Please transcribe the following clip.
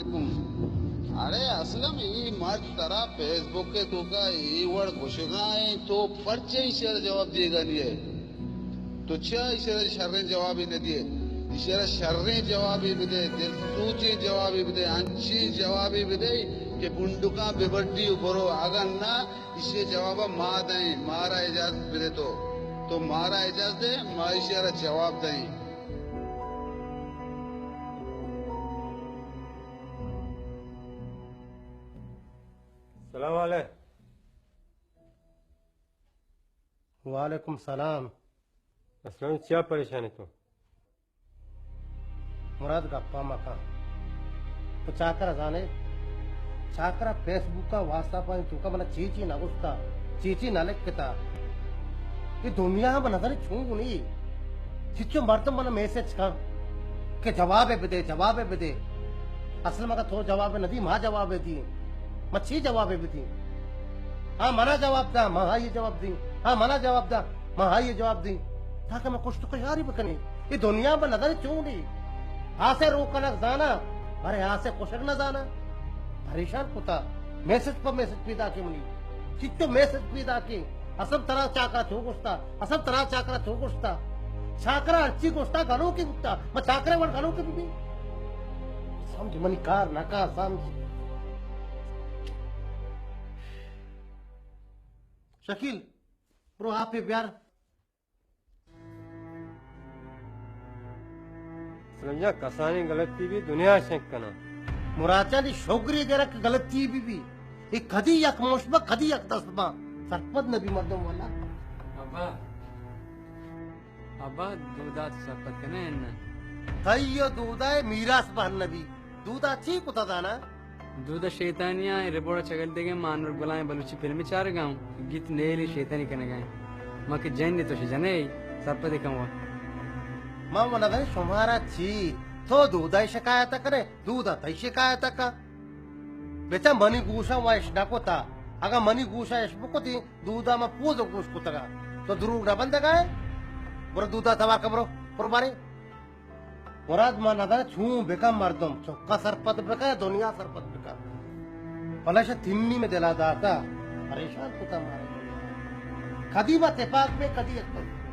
اڑے اسلم، اے مرد ترا فیس بک ءِ توکا اے وڑ گوشگا ایں، تو پرچہ ایشی ءَ جواب دیگا نہ ئے؟ تو چیا ایشی ءَ شریں جوابے نہ دیئے؟ ایشی ءَ شریں جوابے بدے، دل سوچیں جوابے بدے، انچیں جوابے بدے کہ بنڈکاں بہ بڈی و برو، اگاں نہ ایشی ءِ جواب ءَ ما دئیں، مارا اجازت بدے تو۔ تو مارا اجازت دے، ما ایشی ءَ را جواب دئیں۔ سلام علیکم۔ وعلیکم سلام۔ اسلم، چیا پریشان ئے تو؟ مراد، گپا مکن۔ تو چاکر ءَ زانے؟ چاکر ءَ فیس بک ءَ، واٹس اپ ءَ توکا منا چی چی نہ گوشتا، چی چی نہ لکھتا۔ اے دنیا ہم نظر چون گنی۔ چچو مردم منا میسج کن کہ جواب بدے، جواب بدے۔ اسلم، اگاں تو جواب نہ دی، ما جواب دی۔ ما چی جواب بدی؟ ہاں، منا جواب دا، ما ہائی جواب دی۔ ہاں، منا جواب دا، ما ہائی جواب دی۔ تاکہ ما کشت و کشاری بکنی۔ اے دنیا با نظر چونی۔ آسے روک کنگ زانا، بارے آسے کشگ نہ زانا۔ پریشان کتا۔ میسج پہ میسج پیدا کے منی۔ چچو میسج پیدا کے۔ اسلم، ترا چاکرا چو گوشتا؟ اسلم، ترا چاکرا چو گوشتا؟ چاکرا ہرچی گوشتا گنوکے بوتا۔ ما چاکرے وڑ گنوکے بی بی؟ سمجھ منی کار نہ کا، سمجھ۔ شکیل، برو آپے بیار۔ اسلم جان، کسانیں غلطی بی دنیا شنگ کناں۔ مراد جان، اے شگری گرک غلطی بی بی۔ اے کدی یک مش با، کدی یک دست با۔ سرپد نبی مردم والا۔ ابا، ابا، دودا تو سرپد کنے اناں؟ تئی و دودا میراث بہن نبی۔ دودا چی کتا دانا؟ دودا شیطانی آں، ربوڑا چگل دگے، ما انور گلائیں بلوچی فلمی چارگا ہوں، گیت نیلی شیطانی کنگا ہیں۔ ما کہ جن تو شے جنے، سرپدے کن وا۔ ما ونگن شمارا چی؟ تو دودا شکایت کنے، دودا تئی شکایت کا۔ بچا منی گوشا وا اش نہ کتا۔ اگا منی گوشا اش بکتی، دودا ما پوز گوش کتگا۔ تو دروگ نہ بندگا ہے؟ برو دودا توار کا برو، برو بارے۔ مراد، ما نزاناں چون بکن مردم، چکا سرپد بکن یا دنیا سرپد بکن۔ پلش تنی میں دلا داتا، پریشان کتا مارا۔ کدی ما تپاک بے، کدی یک بے۔